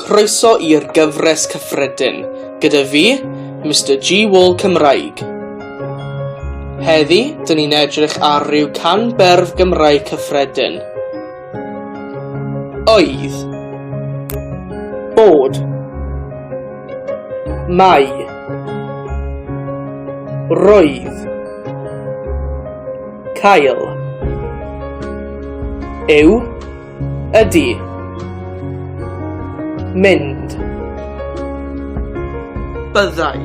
Croeso i'r gyfres cyffredin, gyda fi, Mister G Wall Cymraeg. Heddi, dyn ni'n edrych ar ryw can berf Gymraeg cyffredin. Oedd. Bod. Mae. Roedd. Cael. Yw. Ydy. Mynd. Byddai.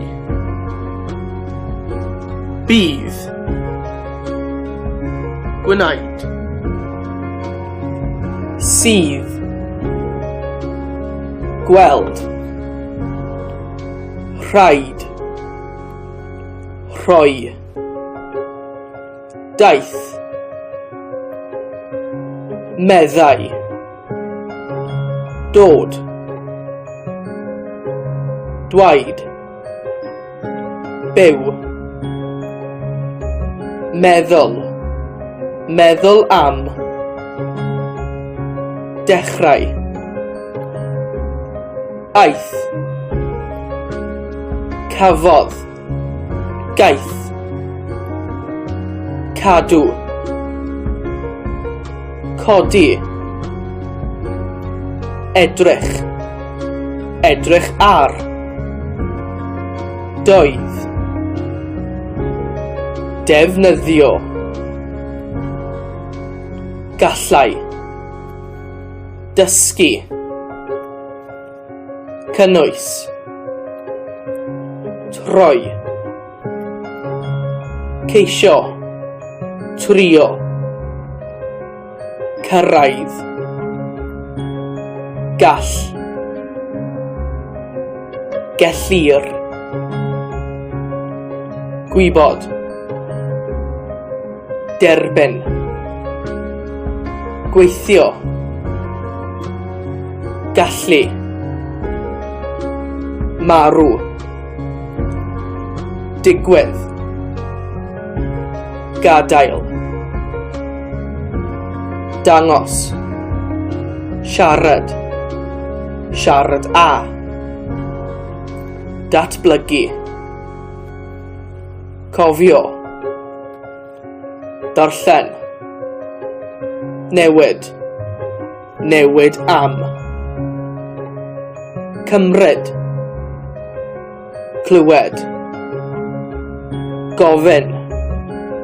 Bydd. Gwnaed. Sydd. Gweld. Rhaid. Rhoi. Daeth. Meddai. Dod. Dwaid. Byw. Meddwl. Meddwl am. Dechrau. Aeth. Cafodd. Gaeth. Cadw. Codi. Edrych. Edrych ar. Doedd. Defnyddio. Gallai. Dysgu. Cynnwys. Troi. Ceisio. Trio. Cyrraedd. Gall. Gellir. Gwybod. Derbyn. Gweithio. Gallu. Marw. Digwydd. Gadael. Dangos. Siarad. Siarad â. Datblygu. Cofio. Darllen. Newid. Newid am. Cymryd. Clywed. Gofyn.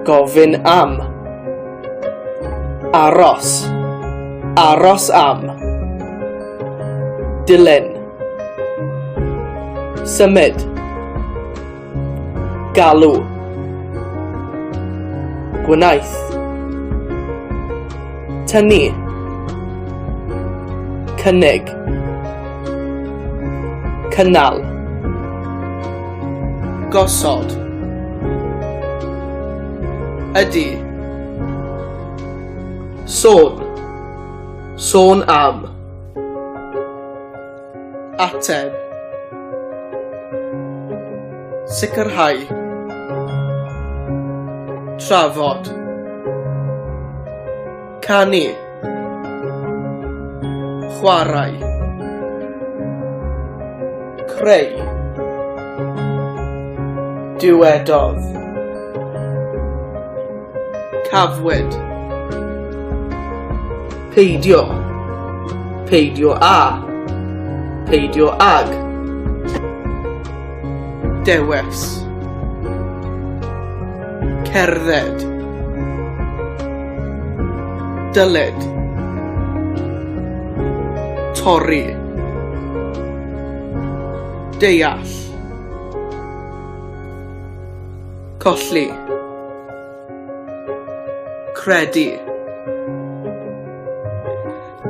Gofyn am. Aros. Aros am. Dilyn. Symud. Galw. Gwnaeth. Tynnu. Cynnig. Cynnal. Gosod. Ydy. Sôn. Sôn am. Ateb. Sicrhau. Trafod. Canu. Chwarae. Creu. Dywedodd. Cafwyd. Peidio. Peidio â. Peidio ag. Dewis. Cerdded. Dylid. Torri. Deall. Colli. Credu.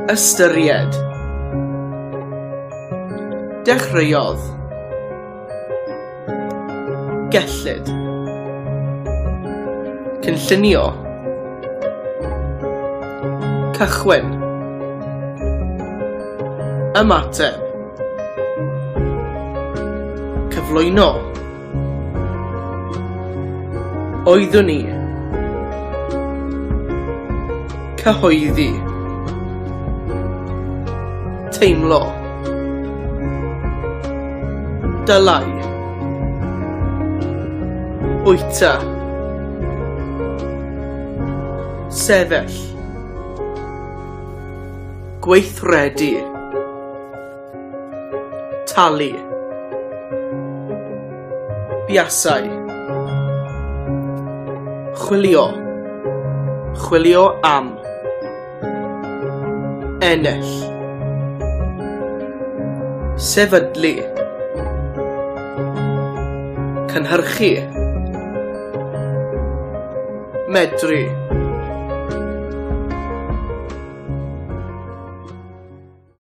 Ystyried. Dechreuodd. Gellid. Cynllunio. Cychwyn. Ymateb. Cyflwyno. Oeddwn i. Cyhoeddi. Teimlo. Dylai. Bwyta. Sefyll. Gweithredu. Talu. Buasai. Chwilio. Chwilio am. Ennill. Sefydlu. Cynhyrchu. Medru.